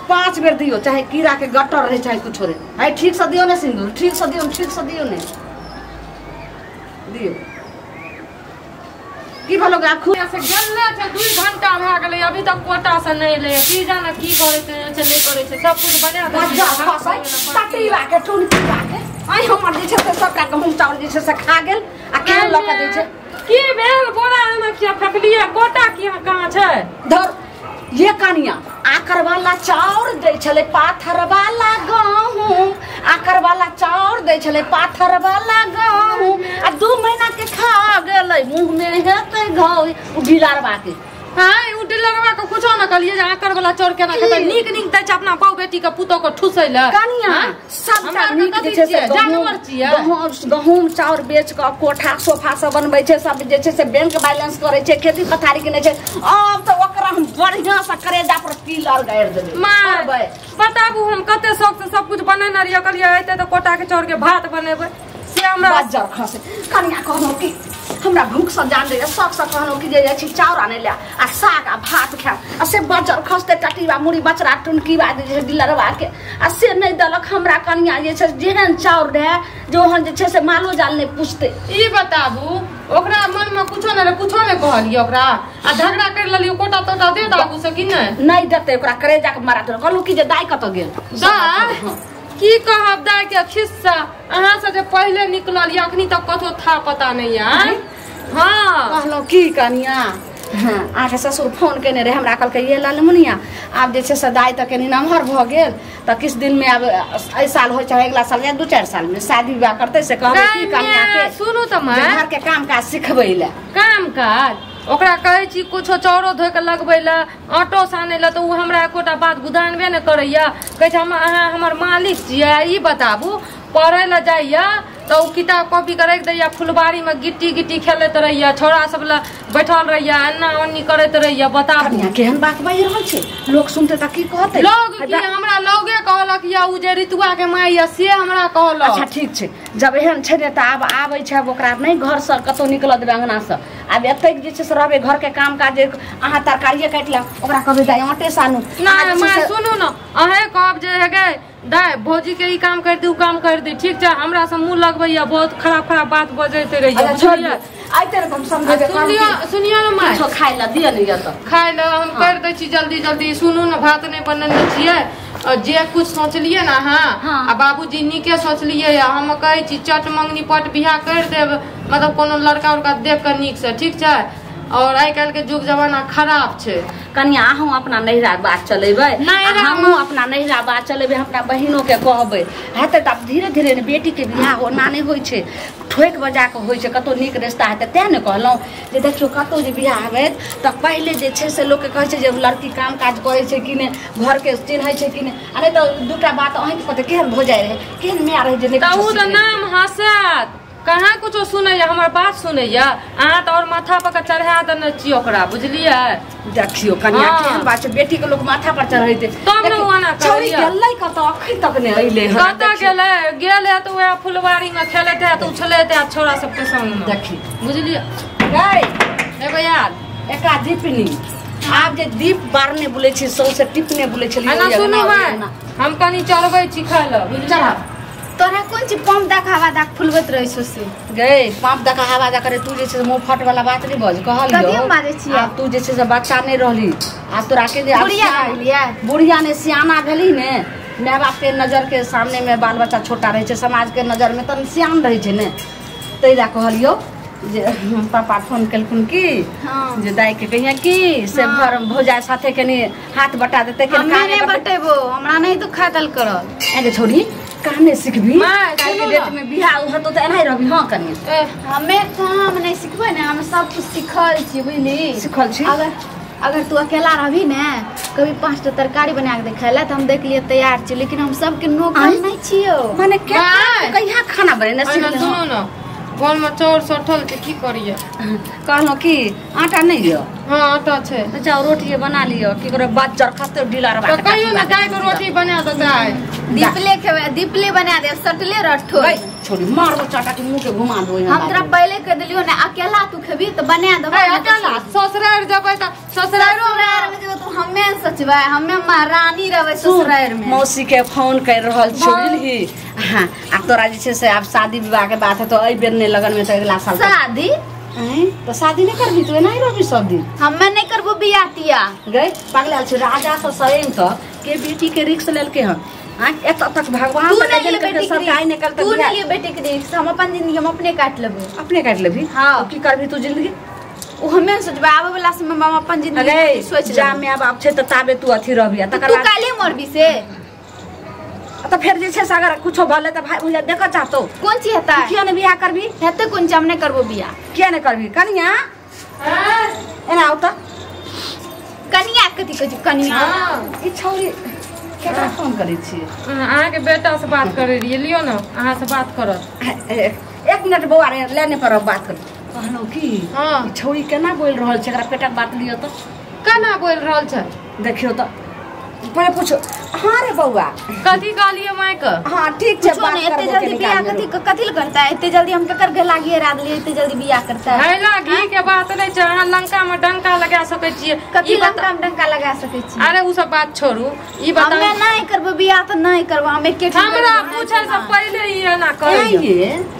5 बेर दियो चाहे कीड़ा के गटर रहे चाहे कुछ रहे। आई ठीक से दियो ने सिंदूर, ठीक से दियो, ठीक से दियो ने दियो। की भलो आखू से गेले छै 2 घंटा भए गेलै अभी तक कोटा से नहीं ले की जाने की करे छै नहीं करे छै सब कुछ बना दे खसै तटीवा के टुनकीवा के आई हमर जे छै से सबटा गहूम चावल जे छै से खा गेल आ केहन लऽ के दै छै। की भेल बोरा हमे किया फेकलियै कोटा की कहाँ छै? धर ये कनिया आकर वाला चाउर दै छलै पाथर वाला गहूम, आकर वाला चाउर दै छलै पाथर वाला गहूम आ 2 महीना के खा गेलै मुँह में हेतै घाव उ बिलारबा के। हाँ उ डिलरवा के कुछो न कहलियै जे आकर वाला चाउर केना खेतै, नीक नीक दै छै अपना बाऊ बेटी के पुतोह के ठुसै ले। कनिया सबटा नीक जे छै से जानवर छियै, गहूम चाउर बेच के कोठा सोफा सब बनबै छै, सब जे छै से बैंक बैलेंस करै छै, खेती पथारी केने छै। अब तऽ ओकरा हम बढ़िया से करेजा पर पीलर गाड़ि देबै। माँ बताबू हम कते शौक से सब कुछ बनेने रहियै, कहलियै एतै तऽ कोटा के चाउर के भात बनेबै से हमरा बज्जर खसे। कनिया कहलहुँ कि हमरा भूख से जान दैया, शौक से कहलहुँ कि जे जाइ छी चाउर आनै लए आ साग आ भात खायब आ से बज्जर खसतै टटीबा मुड़ी बचरा टुनकीबा जे छै डिलरबा के आ से नहि देलक हमरा। कनिया जे छै जेहन चाउर रहै जे ओहन जे छै से मालो जाल नहि पुछतै। ई बताबू ओकरा मन में कुछो नहि रहै, कुछो नहि कहलियै ओकरा आ झगड़ा करि लेलियै कोटा तोटा दे दाबू से कि नहि? नहि देतै ओकरा करेजा के मारा देलक। कहलहुँ कि जे दाइ कतऽ गेल? दाइ की कहब दाइ के खिस्सा अहाँ से जे पहिले निकलल या अखनी तक कतौ था पता नहीं है। हाँ कहलहुँ की कनिया हाँ अहाँके ससुर फोन केने रहे हमरा, कहलकै ये लालमुनिया आब जे छै से दाइ तऽ कनि नमहर भऽ गेल तऽ किछु दिनमे आब एहि साल होइ चाहे अगिला साल या 2-4 सालमे शादी विवाह करतै से कहबै की कनिया के सुनू तऽ माय घरके काम काज सिखबै लए। काम काज ओकरा कहै छी कुछो चाउरो धोइ के लगबै लए आटो सानै लए तऽ ओ हमरा एकोटा बात गुदानबे नहि करैया, कहै छै हम अहाँ हमर मालिक छियै। ई बताबू पढ़ै लए जाइया तऽ ओ किताब कॉपी के राखि दैया फुलबाड़ी में गिट्टी गिट्टी खेलैत रहैया, छौड़ा सब लए बैठल रहैया एना ओन्नी करैत रहैया। बताबू केहन बात बाजि रहल छै, लोक सुनतै तऽ की कहतै? लोग की हमरा लोगे कहलक या उ जे ऋतुआ के माय या से हमरा कहलक। अच्छा ठीक छै जब एहन छै ने तऽ आब आबै छै आब ओकरा नहि घरसँ कतहु निकलऽ देबै अंगनासँ, आब एतेक जे छै से रहबै घरके काम काज अहाँ तरकारिए काटि लेब ओकरा कहबै दाइ आटे सानू। नहि माय सुनू ने अहें कहब जे हे गे दाइ भौजी के ई काम कर दी उ काम कर दी ठीक छै, हमरा से मुँह लगबैया बहुत खराब खराब बात बजैत रहैया बुझलियै। आइते हम समझेबै। सुनियो सुनियो ने माय किछो खाइ लए दिअ ने तऽ खाइ लए हम कर दै छी जल्दी जल्दी। सुनू ने भात नहि बनेने छियै जे कुछ सोचलियै ने अहाँ आ बाबूजी नीके सोचलियै, हम कहै छी चट मंगनी पट बियाह कर देब मतलब कोनो लड़का उड़का देख कऽ नीक से ठीक छै। और आइ काल्हि के युग जमाना खराब छै। कनिया अहूँ अपना नैहरा बात चलेबै हमहूँ अपना नैहरा बात चलेबै, अपना बहिनो के कहबै हेतै तऽ आब धीरे धीरे ने बेटी के बियाह ओना नहि होइ छै, ठोकि बजा कऽ होइ छै, कतहु नीक रिश्ता हेतै तेँ ने कहलहुँ जे देखियौ कतहु जे बियाह हेबै तऽ पहिले जे छै से लोकके कहै छै जे लड़की काम काज करै छै कि नहि, घरके चिन्है छै कि नहि, आ नहि तऽ दूटा बात अहीँके कहतै केहन भौजाइ रहै केहन माय रहै जे नहि नाम हँसत कहाँ कुछो सुनैया हमर बात सुनैया। अहाँ तऽ और माथा पर के चढ़ा देने छी ओकरा बुझलियै। देखियौ कनिया केहन बात छै बेटी के लोक माथा पर चढ़ैते तब ने ओना छौड़ी गेलै कतऽ अखन तक नहि अइलै। कतऽ गेलै? गेल है तऽ वएह फुलबाड़ी में खेलैत है तऽ उछलैत है छौड़ा सबके संग में। देखी बुझलियै गै एगो याद एका दीपनी आब जे दीप बारने बोलै छी सौंसे टिपने बोलै छलियै। सुनू माय हम कनि चढ़बै छी खाइ लए बुझलियै। चढ़ा तोरा कोन चीज पंप दऽ हवा दऽ फुलबैत रहै छौ से? गै पंप दऽ हवा दऽ करे तू जे छै मुँह फट वाला बात नहि बज कहलियौ। कथी हम बाजै छियै? आब तू जे छै से बच्चा नहि रहली आब तोरा के बुढ़िया भेलियै, बुढ़िया ने सियाना भेली ने, माय बाप के नजर के सामने में बाल बच्चा छोटा रहै छै, समाज के नजर में तऽ सियान रहै छै ने, ताहि लए कहलियौ जे पापा फोन केलखुन कि जे दाइ के कहिया कि से घर भौजाइ साथे कनि हाथ बटा देतै। हमे नहि बटेबो, हमरा नहि दुखा दल करल। एगे छोड़ी कामे सिखबी काल्हि के डेट में बियाह होतो तऽ एनाहि रहबी। हाँ कनिया हमे काम नहि सिखबै ने, हम सब कुछ सिखल छी बुझली। सिखल छी? अगर अगर तू अकेला रहबी ने कभी 5 टा तरकारी बना के देखाय ला तऽ हम देख लिए तैयार छी, लेकिन हम सबके नौकर नहि छियो। माने के कहिया खाना बनेना सिखल? सुनू ने घर में चाउर सठल छै की करिए? कहलहुँ कि आटा नहि यऽ? हाँ आटा छै। अच्छा रोटी बना लिअ की करबै, बज्जर खसतै डीलर तऽ कहियो ने गाय के रोटी बना देतै। दीपले खेबै दीपले बना दे सटले रठो छोड़ी मारबो चाटा के मुंह के घुमा दो। हम तोरा पहले कह देलियो ने अकेला तू खेबी त बना देबो। अकेला ससुरार जबै त ससुरारो में जब तू हम्मे सचबै हम्मे महारानी रहबै ससुरार में। मौसी के फोन कर रहल छी बुझली। हां आ तोरा जे छै से आब शादी विवाह के बात है तो एई बेर नै लगन में त अगला साल शादी तो शादी नहीं करबी तू एना ही रहबी सब दिन। हम्मे नहीं करबो बियाह तिया गई पागल छी राजा से सरेम त के बेटी के रिक्स लेलके हन। हां एत तक भगवान से सरकार निकल तू नहीं लिए बेटी के रिक्स हम अपन जिंदगी हम अपने काट लेबो। अपने काट लेबी? हां की करबी तू जिंदगी ओ हमे सोचबा आवे वाला समय हम अपन जिंदगी सोच जा में बाप छै त ताबे तू अथी रहबी आ तकर बाद तू काले मरबी से त फेर जे छै से अगर कुछो भले त भाई भैया देखऽ चाहतो कोन चीज हेतै किया ने बियाह करबी हेतै कोन चीज हम नहीं करबो बियाह। किया ने करबी कनिया? एना आउ त कनिया कथि कहै छै कनिया ई छौरी केकरा फोन करै छी? अहाँ के बेटा से बात करै रहियै लियो न अहाँ से बात करत। एक मिनट बौआ रे लेने पर बात कर। कहलौ की हां ई छौरी केना बोल रहल छै एकरा पेटक बात लियो त केना बोल रहल छै देखियो त पहिले पूछो। हां रे बौआ कथि कहलियै my के? हां ठीक छै बात करबो। एते जल्दी बियाह कथि कथि ल करता है एते जल्दी हम केकर गला घेरा देलियै एते जल्दी बियाह करता है? हैला घी के बात नै छै अहाँ लंका में डंका लगा सकै छियै। कथि लंका में डंका लगा सकै छी? अरे उ सब बात छोड़ू ई बताउ हमे नै करबो बियाह त नै करबो हम एके हमरा पूछै से पहिले ई एना कहै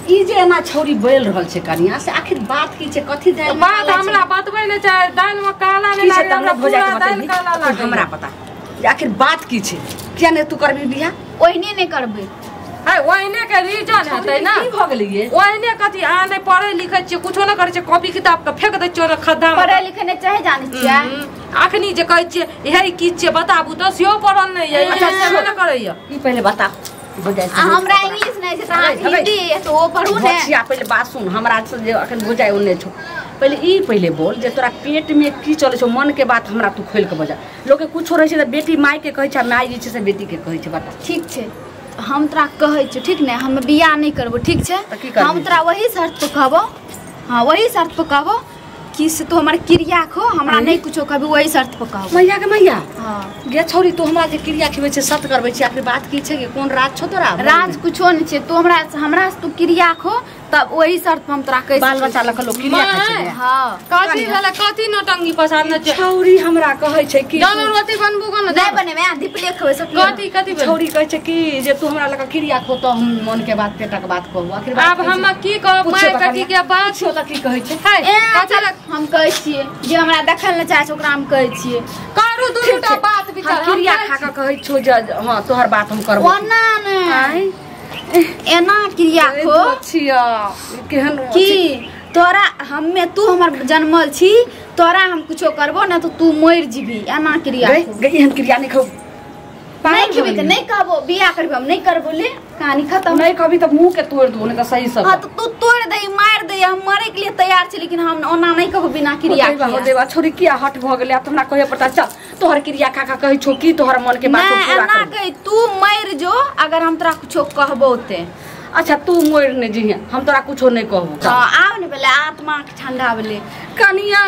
ई जे एना छौरी बोल रहल छै कनिया से आखिर बात की छै कथि दाल बात हमरा बतबै नै चाहे दाल में काला नै लागे हमरा भोजा पूरा के दाल काला बतेबी लागे हमरा पता जे आखिर बात की छै किया ने तू करबी बियाह? ओहिने नै करबै। है ओहिने के रीजन हेतै ना की भ गेलै ये? ओहिने कथि अहाँ नै पढ़ै लिखै छियै कुछो नै करै छियै कॉपी किताब के फेंक दै छियै खद्धा में। पढ़ै लिखै नै चाहे जानै छियै अखनी जे कहै छियै हे की छियै बताबू त सेहो पढ़ल नै यै। अच्छा सेहो नै करैया ई पहिले बता आ हमरा इंग्लिश नै छै त अहाँ हिंदी त ओ पढ़ू ने। बचिया पहिले बात सुन हमरा से जे अखन बुझाय ओने छौ पहिले ई पहिले बोल जे तोरा पेट में की चलै छौ मन के बात हमरा तू खोल के बजा। लोक के कुछो रहै छै त बेटी my के कहै छै my जे छै से बेटी के कहै छै बता। ठीक छै हम तोरा कहै छियौ ठीक ने हम बियाह नै करबो ठीक छै हम तोरा वही शर्त पर कहबो। हां वही शर्त पर कहबो कि से तू हमर क्रिया खो हमरा नहीं कुछो कहबी वही शर्त पर कहबो। मैया के मैया हां गे छौरी तू हमरा जे क्रिया खिबै छै शर्त करबै छै आखिर बात की छै कि कोन राज छौ तोरा? राज कुछो नै छै तू हमरा हमरा से तू क्रिया खो तब वही शर्त पर हम तोरा कहि बाल बच्चा लक लोक क्रिया खाइ छै। हां कथि भेलै कथि नौटंकी पसारने छै छौरी हमरा कहै छै कि जानो रोटी बनबू कोन नै बनेबै आ दीपले खबै सब कथि कथि छौरी कहै छै कि जे तू हमरा लक क्रिया खो त हम मन के बात पेटक बात कहू आखिर बात आब हम की कहब my बेटी के बात छौ त की कहै छै? कथि हम कहै छियै जे हमरा देखल नै चाहै छै ओकरा हम कहै छियै करू दुनूटा बात विचार। हम क्रिया खा के कहै छौ जे हां तोहर बात हम करबो ओना नै एना क्रिया खो छिया केहन की तोरा हम्मे तू हमर जन्मल छी तोरा हम कुछो करबो ना तो तू मर जीबी एना क्रिया खो। गई एहन क्रिया नहीं खो नहीं खेबी त नहीं कहबो बियाह करबी हम नहीं करबो ले कहानी खत्म। नहीं कहबी त मुंह के तोड़ दो नहीं त सही सब। हां तो तू तोड़ दे मार दे हम मरे के लिए तैयार छी लेकिन हम ओना नहीं कहबो बिना क्रिया के। हो देवा छोरी किया हट भ गेलै आब त हमरा कहे पड़ता चल तोहर क्रिया खा खा कहै छौ की तोहर मन के बात पूरा कर ना कहि तू मर जो अगर हम तोरा कुछो कहबो ते। अच्छा तू मर ने जिहे हम तोरा कुछो नहीं कहबो। हां आब ने भेलै आत्मा के ठंडा भेलै कनिया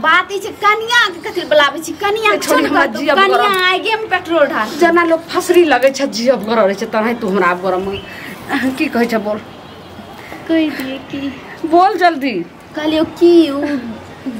बात ई छै कनिया के कथि बुलाबै छी कनिया के छोड़ कनिया आगे में पेट्रोल ढार जेना लोग फसरी लगै छै जियब गरम रहै छै तनाहि तू हमरा आब गरम की कहै छै बोल कहि दिए की बोल जल्दी। कहलियो की उ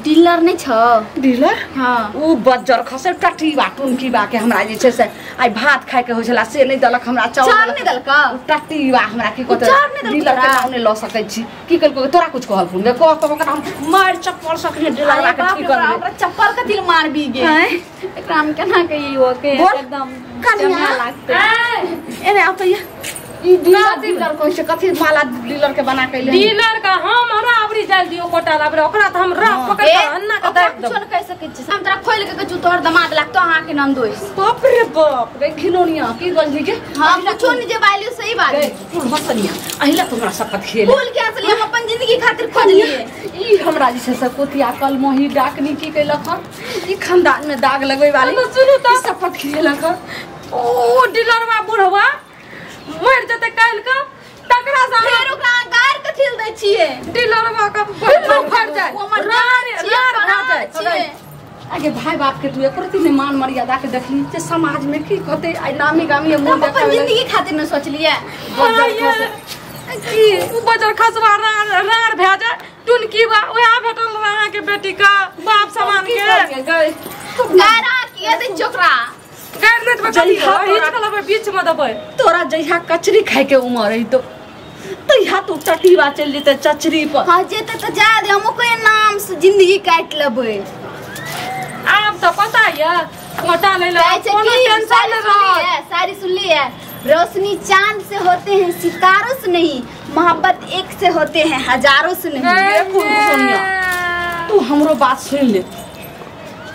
डीलर नै छौ? डीलर? हां उ बज्जर खसे टटी बा टुनकी बा के हमरा जे छै से आइ भात खाय के होइ छला से नै देलक हमरा चावल नै देलक टटी बा हमरा की कहतै डीलर के नाम नै ल सकै छी की कहलको तोरा कुछ कहल फोन कह त ओकरा हम मार चप्पल सकने डीलर के ठीक कर ओकरा चप्पल कथि मारबी गे एकरा हम केना कहियो के एकदम कनिया लागतै एने आब त ई डीलर डीलर कहै छै कथि माला डीलर के बना के ले डीलर का हम हमरा अबरी जाल दियो कोटा लाबरे ओकरा त हम राख पकड़ के अन्ना के दाब कुछो न कहि सकै छी हम तोरा खोल के कहै तोहर दमाद लागतो अहाँ के नाम दोस। बाप रे बाप रे घिनौनिया की गलती के हम कुछो न जे बालियो सही बात तू हसनिया अहिला तो हमरा शपथ खेल बोल के असली हम अपन जिंदगी खातिर खोजलिए ई हमरा जे छै से कोतिया कलमोही डाकनी की कहलक हन ई खानदान में दाग लगबै वाली सुनू त शपथ खेलक ओ डीलरवा बुढ़वा मर जते काल का तकरा से फेर ओकरा गार कथिल दै छियै डीलरवा का फट जाय हमर रार रार भ जाय छियै। आगे भाई बाप के तू एको रत्ती नहि मान मर्यादा के देखली जे समाज में की कहते आई नामी गामी मुंह हम अपन देखावे जिंदगी खातिर न सोचलिए। की उ बजर खसवा रार भए जाए टुनकी बा ओएह भेटल अहाँ के बेटी का बाप समान की के करिए गए गारा किया दे चोकरा गारि नहि देबै जइहा कथी हिच के लेबै बीच में देबै। तोरा जहिया कचरी खाए के उमर रही तो तहिया तू चटीवा चलि जेतै चचरी पर। हां जेते त जा दे, हम ओकरे नाम से जिंदगी काट लेबै। आब तऽ पता ये कोटा ले ले कहै छै कोनो कि टेंशन सारी नहि सुनली रहत। है, सारी सुनली है। रोशनी चांद से होते हैं सितारों से नहीं, मोहब्बत एक से होते हैं हजारों से नहीं। देखू सोनिया, तू हमरो बात सुन ले,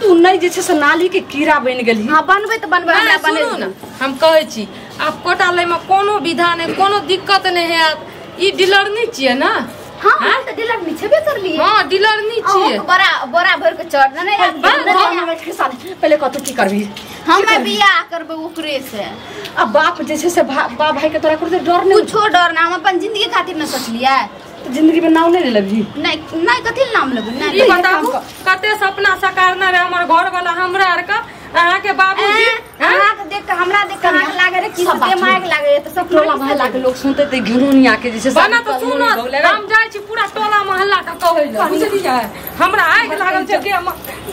तू नहीं जे छै से नाली के कीड़ा बनि गेलही। हाँ बनबै तऽ बनबै, हमरा बने सुनू ने हम कहै छी आब कोटा लै में कोनो विधा नहि कोनो दिक्कत नहि हैत। ई डीलर नहि छियै ना? हाँ हम तऽ डीलर नहीं छेबे करलिए। हाँ डीलर नहीं छियै। अहूँ बड़ा बोरा भर के चढ़ ने पहले कतौ की करबी? हम बियाह करबै ओकरे से। आ बाप जे छै से बाप भाई के तोरा कुछ डर नहीं? कुछो डर ना, हम अपन जिंदगी खातिर न सोचलिए। तो जिंदगी में नाम नहीं लेबही? नहीं नहीं, कथी नाम लेबै? नहीं ई बताबू कते सपना साकारना रहे हमर घर वाला हमरा आर के अहाँ के बाबूजी। अहाँ के देख के हमरा देख के अहाँ लागे रे कि से माइक लागे त सब टोला मोहल्ला के लोग सुनते त घिनौनिया के जे छै बना त सुन। हम जाइ छी पूरा टोला मोहल्ला के कहै ल, बुझलियै? हमरा आगि लागल छै के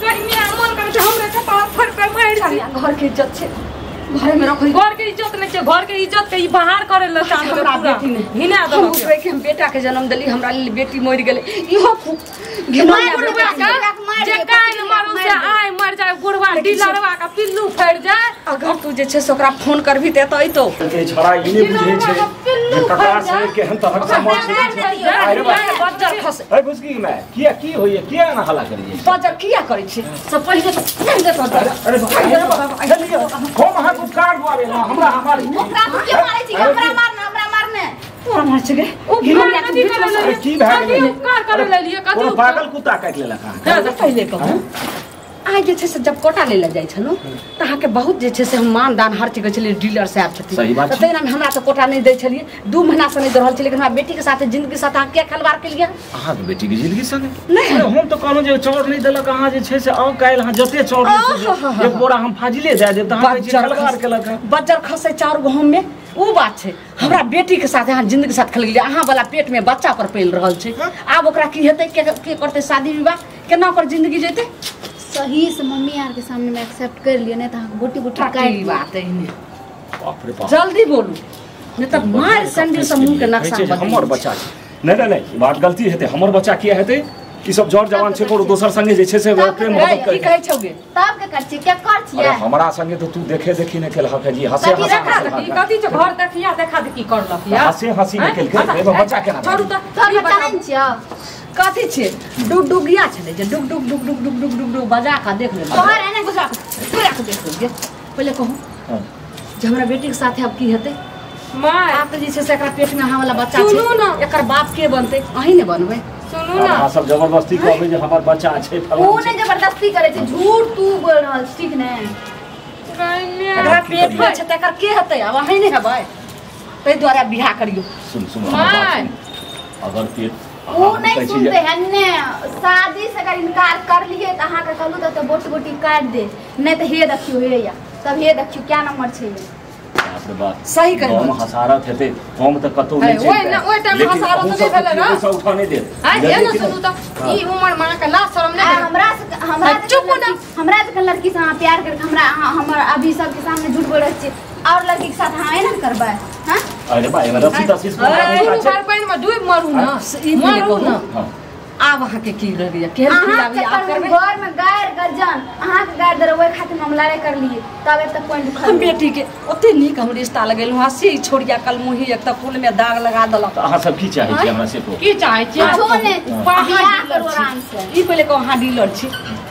गर्मी मन करै छै हमरे कपार फोड़ के मारि दी। घर के इज्जत छै, घर में रखो। घर के इज्जत नहीं छै, घर के इज्जत के ई बाहर करे ल चाहत हमरा बेटी ने हिना हम ओकरे के हम बेटा के जन्म देली, हमरा लेल बेटी मरि गेलै। इहो खूब घिनौनिया बुढ़वा के जे काल्हि मरू से आइ मर जाय, बुढ़वा डीलरवा के पिल्लू फड़ि जाय। अगर तू जे छै से ओकरा फोन करबी त एतऽ अइतौ। के छड़ा ई नै बुझै छै जे कका से केहन तरहक समाज छै। अरे बज्जर खसे ए बुझकी मैं किया की होइए किया ना हल्ला करिए? बज्जर किया करै छै सब पहिले त नहीं देत। अरे हम अहाँ उपकार दुआरे ना हमरा हमारी ओकरा तू के मारै छी? हमरा मारना, हमरा मारने तोरा मार छै गे। ओ घिनौनिया के बीच में की भए गेलै? उपकार करे लेलिए कथी? कोनो पागल कुत्ता काटि लेलक अहाँ? पहिले कहू आइ जे छै से जब कोटा ले ले जाइ छलहुँ तऽ अहाँके बहुत जे छै से हम मान दान हर चीज करै छलियै, डीलर साहब छथिन तऽ तहिना हमरा तऽ कोटा नहि दै छलियै, 2 महीना से नहि दऽ रहल छलियै। लेकिन हमरा बेटीके साथे जिंदगी साथ अहाँ किया खिलवाड़ केलियै? अहाँके बेटीके जिंदगी संगे नहि, हम तऽ कहलहुँ जे चाउर नहि देलक अहाँ जे छै से आउ काल्हि अहाँ जते चाउर एक बोरा हम फाजिले दए देब तऽ अहाँ खिलवाड़ केलक। बज्जर खसै चाउर गहूँममे ओ बात छै। हमरा बेटीके साथ अहाँ जिंदगी साथ खेल गेलियै, अहाँ वाला पेटमे बच्चा पर पलि रहल छै। आब ओकरा की हेतै, के करतै शादी विवाह, केना ओकर जिंदगी जेतै? सही से मम्मी आर के सामने में एक्सेप्ट कर लियो, नहीं तो अहाँ गोटी गोटी काट बात है। बाप रे बाप, जल्दी बोलू नहीं तो मार सैंडल से मुंह के नक्शा बदल। हमर बच्चा नहीं नहीं नहीं बात गलती हेतै, हमर बच्चा किया हेतै? ई सब जर जवान छै कोनो दोसर संगे जे छै से प्रेम मोहब्बत की कहै छौगे? तब के कर छी, क्या कर छी? अरे हमरा संगे तो तू देखे देखी ने केलहक जी, हंसे हंसे कथी छै घर देखिया देखा देखी करलक या हंसे हंसी ने केलकै। एगो बच्चा केना छोड़ू त तोर बच्चा नहीं छियौ? कथी छै डुगडुगिया छलै जे डुग डुग डुग डुग डुग डुग डुग डुग बजा के देख ले। तोहर है ने बजा के पूरा के देख ले। पहिले कहू जे हमरा बेटी के साथे अब की हेतै? माय आब तऽ जे छै से एकरा पेट में अहाँ वाला बच्चा छै, सुनू ना एकर बाप के बनतै? अहीं ने बनबै। सुनू ना अहाँ सब जबरदस्ती कहबै जे हमर बच्चा छै फलाना। ऊ नहि जबरदस्ती करै छै, झूठ तू बोल रहल छी, ठीक ने? एकरा पेट में छै तऽ एकर के हेतै? आब अहीं ने हेबै, ताहि दुआरे बियाह करियौ। सुन सुन अगर पेट ऊ नहीं सुनते हैं ने, शादी से अगर इनकार कर लिए त अहाँ के कहलू त बोटी बोटी काट दे, नहीं त हे देखियो हे या तब हे देखियो क्या नंबर छै। बाप रे बाप, सही कहि हम हसारत हेतै, हम त कतौ नहि छै। ओइ न ओइ टाइम हसारत नहि भेलै ना, पैसा उठा नहि देत। आ हे न सुनू त ई उमर मां के लाज शरम नहि। हमरा हमरा चुप ना, हमरा जखन लड़की से अहाँ प्यार करके हमरा हमर अभी सबके सामने झूठ बोल रहल छी और लड़की के साथ अहाँ एना करबै? हां अरे भाई रस्सी तस्सी से पानि में डूब मरू ना, मरू ना। आब अहाँ के की लगैया केहन की लागैया? आब करबै घर में गायर गजन अहाँ के गायर दर ओइ खातिर हम लड़ाई कर लिए तब एक तक पॉइंट हम बेटी के ओते नीक हम रिश्ता लगेलहुँ हँ, से छोड़िया कल मुही एक त फूल में दाग लगा देलक। अहाँ सब की चाहै छी हमरा से? की चाहै छी? कुछो नै, बियाह करू आराम से। ई पहिले कहू अहाँ डीलर छी,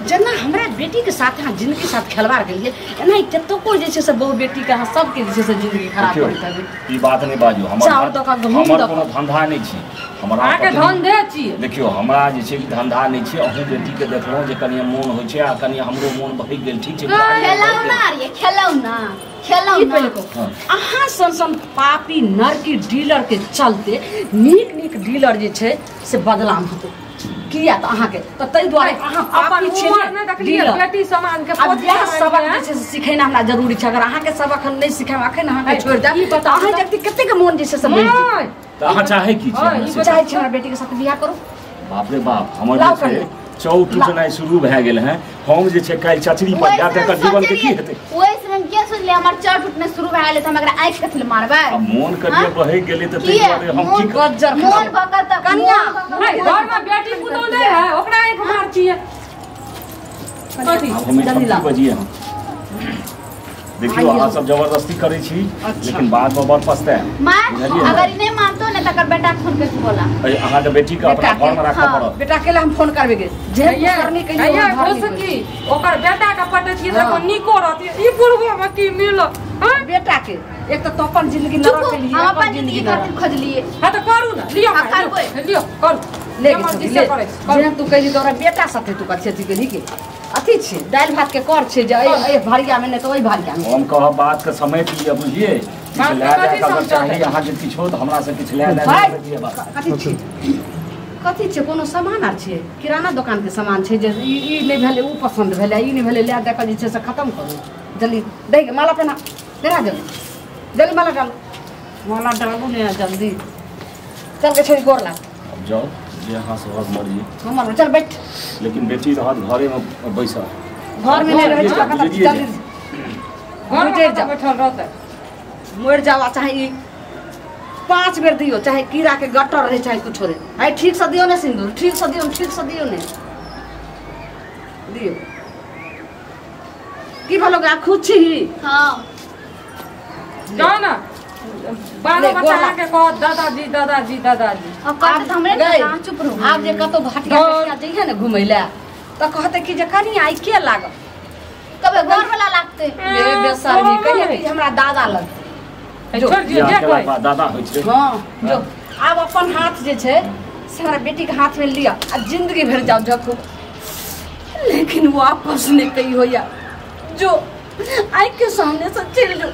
जेना हमरा बेटी के साथ अहाँ जिंदगी साथ खेलवाड़ केलियै एना कतको जे छै से बहु बेटी के अहाँ सबके जे छै से जिंदगी खराब करैत हेबै। ई बात नहि बाजू, हमर कोनो धंधा नहि छी, हमरा अहाँके धंधे छी। देखियौ हमरा जे छै धंधा नहि छै। अहूँ बेटी के देखलहुँ जे कनि मोन होइ छै आ कनि हमरो मोन बहि गेल, ठीक छै? खेलौना रे, खेलौना खेलौना। अहाँ सन सन पापी नरकी डीलर के चलते नीक नीक डीलर जे छै से बदनाम हेतै। किया त अहाँ के त तै दुआरे अहाँ अपन उमर नै देखलियै बेटी समान के पोती सबक जे छै सिखेना हमरा जरूरी छै। अगर अहाँ के सबक हम नै सिखाएब अखन अहाँ के छोड़ देब त अहाँ जति कतेक मोन जे छै से बनि जेतै। त अहाँ चाहे की छै? चाहे छी हमरा बेटी के साथ बियाह करू। बाप रे बाप हमर जे छै चौ टूटनाइ शुरू भए गेल है। हम जे छै काल्हि चचरी पर जाय तकर जीवन के की हेतै? ओहि समय के सोचले हमर चौ टूटना शुरू भए गेलै त हम एकरा आँखि कथि ले मारबै? आ मोन करिए बहे गेलै त तै दुआरे हम की गज्जर मोन बकल त कनिया नहीं घर में बेटी पुतोह नहीं है ओकरा आँखि मार छियै कथि जल्दी ला बजिए। हम देखियो अहाँ सब जबरदस्ती करै छी लेकिन बाद में बड़ पछताएब। मां अगर ई नहीं मानतो ने तकर बेटा के फोन करके बोला। अहाँ के बेटी के अपना घर में राखऽ पड़त। बेटा के हम फोन करबे के जे करनी कहियो घुस की ओकर बेटा के पटतियै त को निको रहतियै ई बुढ़बो में की मिलत? हां बेटा के एक त अपन जिंदगी नरक के लिए हम अपन जिंदगी खातिर खोजलिए। हां त करू ना लियो लियो करू ले जे तू कहली तोरा बेटा साथे तू कथि अथी केली के अथी छै दालि भात के कर छै जे ए भरिया में नै त ओइ भरिया में। हम कहब बात के समेट लिअ बुझिए किछ लए जाय अगर चाही अहाँ के किछो त हमरा से किछ लए लए कथी छै कथी छै कोनो सामान आर छै किराना दुकान के सामान छै जे ई नै भेलै उ पसंद भेलै ई नै भेलै लए दे के जे छै से खत्म करू जल्दी दे के माला पहना तेरा जल्दी जल्दी माला डाल माला डालू ने जल्दी चल के छोड़ी गोर लाग। अब जाओ जे अहाँ सबहक मर्जी हमर चल बैठ लेकिन बेटी रहत घरे में बैसल घर में नहीं रहै छै जल्दी घर में बैठल रहतै मर जावा चाहे ई 5 बेर दियो चाहे कीड़ा के गटर रहे चाहे कुछो रहे। आइ ठीक से दियो ने सिंदूर ठीक से दियो ठीक से दियो ने दियो की भलो गा खुद छी। हां जाओ ना बालो बच्चा के कह दादाजी दादाजी दादाजी अब कहत हमरे ना चुप रहो। आब जे कतो घाटिया पेटिया जइहे ने घुमै ले त कहते कि जे कनी आई के लागल कबे घर वाला लागते बे बेसरमी कहिए कि हमरा दादा लगते छोड़ दियो जे कोई दादा होय छै। हां जो आब अपन हाथ जे छै से हमरा बेटी के हाथ में लिया आ जिंदगी भर जाओ जखो लेकिन वापस नहीं कही होया जो आई के सामने से चल जो।